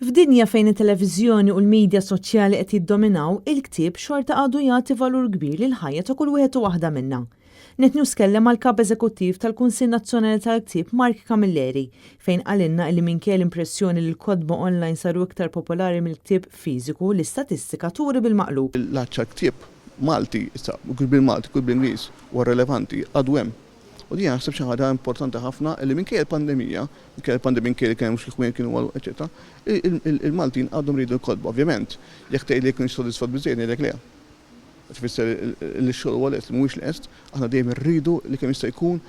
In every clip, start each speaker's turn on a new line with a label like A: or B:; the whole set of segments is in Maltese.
A: F'dinja fejn it-televiżjoni u l-midja soċjali qed jiddominaw, il-ktieb xorta għadu jagħti valur kbir lill-ħajja ta' kull wieħed u waħda minna. Net News kellem mal-Kap Eżekuttiv tal-Kunsill Nazzjonali tal-Ktieb Mark Camilleri fejn qalilna illi minkejja l-impressjoni li l-kotba online saru iktar popolari mill-ktieb fiżiku, l-istatistika turi bil-maqlub.
B: L-għatx għall-ktieb Malti, issa, mhux bil-Malti, ktieb bl-Ingliż, huwa relevanti, għadu hemm. U din naħseb xi ħaġa importanti ħafna li minkejja l-pandemija, minkejja l-pandemija, minkejja li kien hemm xi ħwienet kienu għalqu, eċċetera, il-Maltin għadhom iridu l-kotba. Ovvjament, jekk tgħidli jekk iniex sodisfatt biżżejjed ngħidlek le. Għax ifisser li x-xogħol huwa lest, mhuwiex lest, aħna dejjem irridu li kemm jista' jkun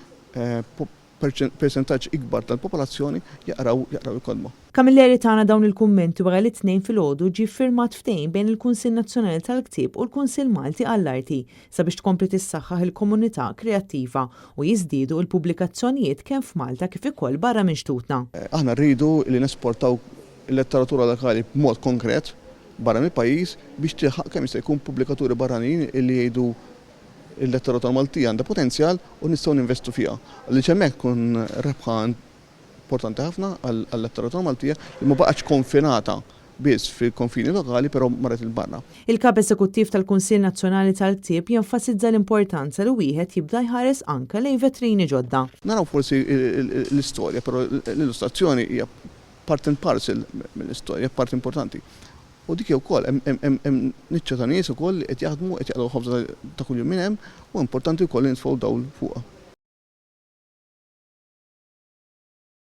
B: persentaġġ ikbar tal-popolazzjoni jaqraw jaqraw il-kotba.
A: Camilleri tana dawn il-kummenti wara li t-Tnejn filgħodu ġie ffirmat ftehim bejn il-Kunsill Nazzjonali tal-Ktieb u l-Kunsill Malti għall-Arti sabiex tkompli tissaħħaħ il-komunità kreattiva u jiżdiedu il-pubblikazzjonijiet kemm f'Malta kif ukoll barra minn xtutna.
B: Aħna rridu li nesportaw il-letteratura lokali b'mod konkret barra mill-pajjiż biex tilħaq kemm jista' jkun pubblikaturi barranin li jgħidu il-letteratura Maltija għandha potenzjal u nistgħu ninvestu fiha. Għaliex hemmhekk tkun rebħa importanti ħafna għal-letteratura Maltija li ma baqgħetx konfinata biss fil-konfini lokali però marret 'il barra.
A: Il-Kap Eżekuttiv tal-Kunsill Nazzjonali tal-Ktieb jenfasizza l-importanza li wieħed jibda jħares anke lejn vetrini ġodda.
B: Naraw forsi l-istorja, però l-illustrazzjoni hija part and parcel mill-istorja, parti importanti. U dik hija wkoll, hemm niċċa ta' nies ukoll li qed jaħdmu, qed jaqilgħu l-ħobża ta' kuljum minn hemm u importanti wkoll li nitfgħu dawl fuqha.